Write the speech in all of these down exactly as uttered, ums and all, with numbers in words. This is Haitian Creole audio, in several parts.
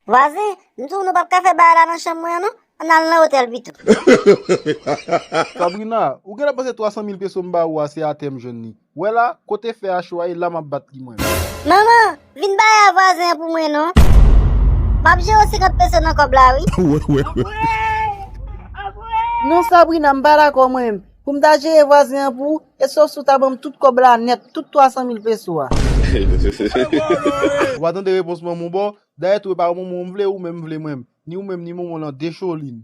Vwazen, m di w nou p ap ka fè bagay la nan chanm mwen an non. Ann al nan otèl pito. Sabrina, ou genlè panse twa san mil peso m ba ou a se atè m jwenn li. Wè la, kote fè a cho a, e la m ap bat li mwen. Manman, vin bay a vwazen an pou mwen non. M ap jere senkant peso nan kòb la wi. Non Sabrina, m pa dakò mwen menm. Pou m ta jere vwazen an pou ou, e sòf si w ta ban m tout kòb la nèt, tout twa san mil peso a. Ou pa tande repons manman w ba w? Dayè tou e pa manman w m vle, ou menm m vle mwen menm. Ni ou menm ni manman w lan de cho li n.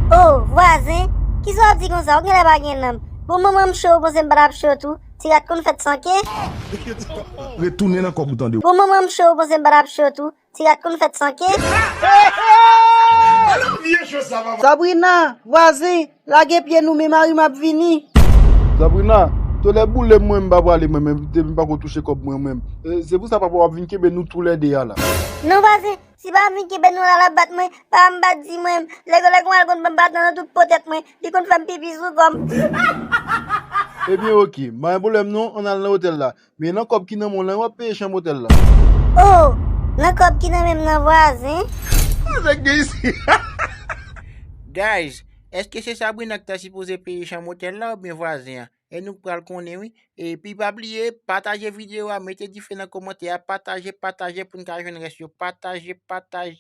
O, vwazen, kisa w ap di konsa? Ou genlè pa gen nanm. Bon manman m cho, ou panse m pa t ap cho tou? Ti rat konn fèt san ke. Retounen nan kòb ou tande. Bon manman m cho, ou panse m pa t ap cho tou? Ti rat konn fèt san ke. Sabrina, vwazen, lage pye nou men mari m ap vini. Sabrina, tolè boule m mwen m pa prale mwen menm depi m pako touche kòb mwen menm. E, se pou sa papa w ap vin kenbe nou toulède a la. Non vwazen, si pa m vin kenbe nou la l ap bat mwen, pa m bat di mwen, lè lè konn al konn ban m bat nan tout potèt mwen, li konn fè m pipi sou kò m. Ebyen oke, m pa gen pwoblèm non, ann al nan otèl la. Men nan kòb ki nan men w lan, w ap peye chanm otèl la. O, nan kòb ki nan men m nan vwazen. Nèg gen isi. Guys, èske se Sabrina ki ta sipoze peye chanm otèl la oubyen vwazen an? E nou pral konnen wi. Epi pa bliye, pataje videyo a, mete dife nan kòmantè a, pataje, pataje pou n ka jwenn rès yo. Pataje, pataje.